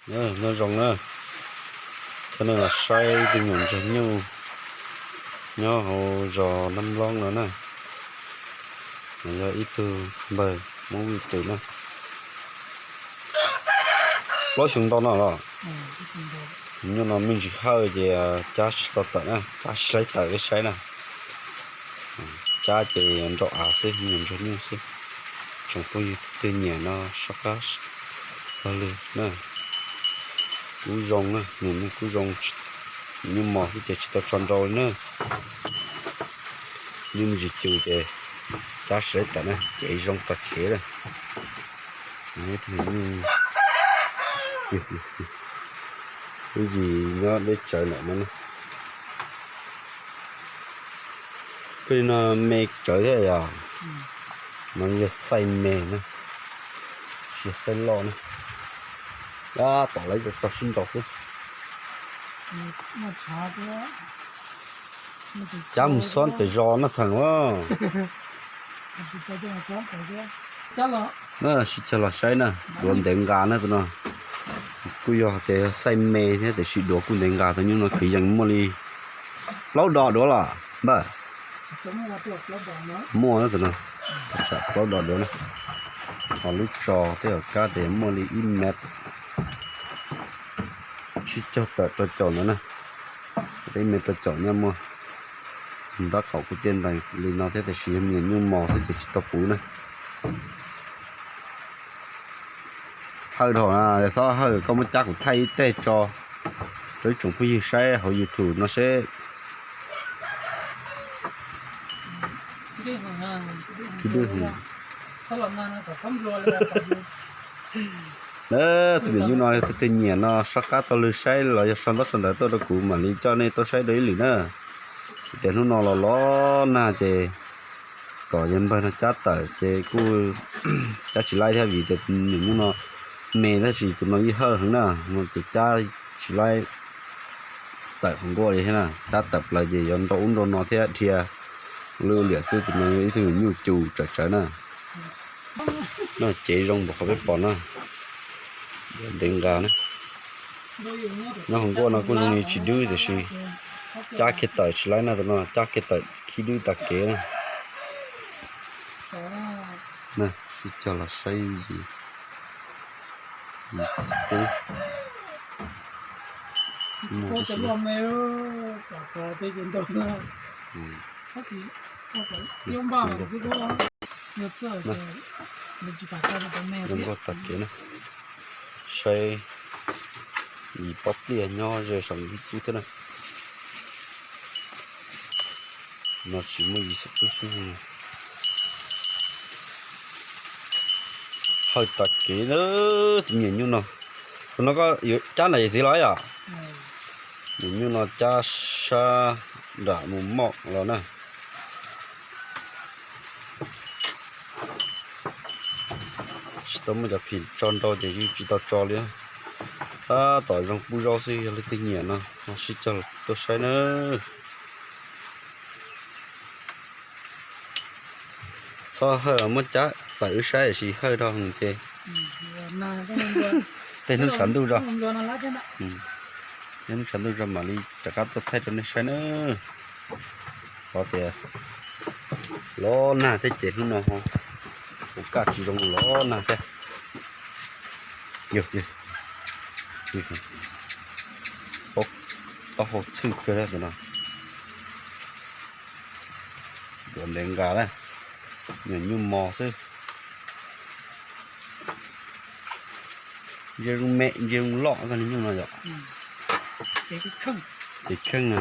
Nyob zoo na, coj nej los saib ib tug me nyuam ntsuag nyuj nyob hauv zos Nab Nploob no na. Yog ib tug npawg Hmoob Vij Twm na. Plaub xyoo ntau no los? Nyuj no me ntsis hawj ces cab tsis tau tawm na, cab tsis laib tawm, peb saib na. Cab ces nrau av xwb, me nyuam ntsuag nyuj xwb. Tsoom phooj ywg twg nyiam no soj qab tog lw na. Kub zoo na, nws me kub zoo, nyuj mos xwb ces tsis tau tso nrau li na. Nyuj me ntsis cus ces cab tsis laib tawm na, ces zoo tag kev lawm. Ib yim nyob deb tsawv ntawm no na. Koj li no me tsawv thiab yog? No yog xaij me na, tsis yog xaij loj na. Tab tom lawv tso sib ntaus xwb. Cab mus xob pem zos Naj Theem a. Sib cog los saib na, duav ntev nqa na tus no. Kuj yog tias xaij me thiab tiam sis duav kuj ntev nqa, tus nyuj no kwv yees muaj li plaub dos duav los npawg. Muaj na tus no, plaub dos duav na. Ho lub tso tej zaum kab tias muaj li ib mev tsib caug tawm rau caum ntawd na. Ib mev rau caum nyob muaj. Ntab qaum kuj tiaj ntees li no thiab tiam sis yog me nyuam nyuj mos xwb ces tsis tau puv na. Hawj dhau na, yog xob hawj koj muab cab kuv thaij ib teg tso rau ib tsoom phooj ywg saib hauv YouTube no seb. Tus me nyuj no yog tus twg nyiam no soj qab tau lw saib los yog sau ntaub sau ntawv tuaj rau kuv mam li coj nej tuaj saib dua ib lwm na. Tias hnub no los los nag ces kom yawg npawg no cab tawm ces kuj cab tsis laib thiab vim tias tus me nyuam nyuj no me tab sis tus no yeej hawj heev na, no ces cab tsis laib tawm qhov nkuaj li thiab na, cab tawm plaws ces yuav nrau ub nrau no thiab dhia lwj liam xwb, tus no yog ib tug me nyuj cus tsawv tsawv na. No cev zoo npaum qhov peb pom na, ntev nqa na. Nyob hauv nkuaj no kuj zoo li tsis dwb tiam sis cab kiag tawm tsis laib na, tus no cab kiag tawm khib dwb tag kev na. Sib cog los saib yim, yim xib pub. Zoo nkauj tag kev na. Saib yim pob pliaj nyob ze saum yim xib pub thiab na. No tsis muaj yim xib pub xwb. Hawj tag kev na, tus me nyuam nyuj no. Tus no koj yuav cab nram yawm txiv los yom? Nyuam nyuj no cab sab nram mus moj los na. Tsis tau muaj cov phim tso nrau ces yeej tsis tau tso li. Tab tom zoo pub zaub xwb, yog leej twg nyiam no ho sib cog tuaj saib na. Txhob hawj los muab cab tawm wb saib, tiam sis hawj dhau ces tej hnub tshav ntuj zog, tej hnub tshav ntuj zog mam li rov qab tuaj thaij rau nej saib na. Qhov tias los nag thiab ces hnub no ho kuv kaj tsis zoo los nag thiab. Yog, taub hau txhwj kawg tus no. Duav ntev nqa na, nyuam nyuj mos xwb. Ntsia zoo me ntsia zoo loj koj li nyuj no yom. Ces kheej na.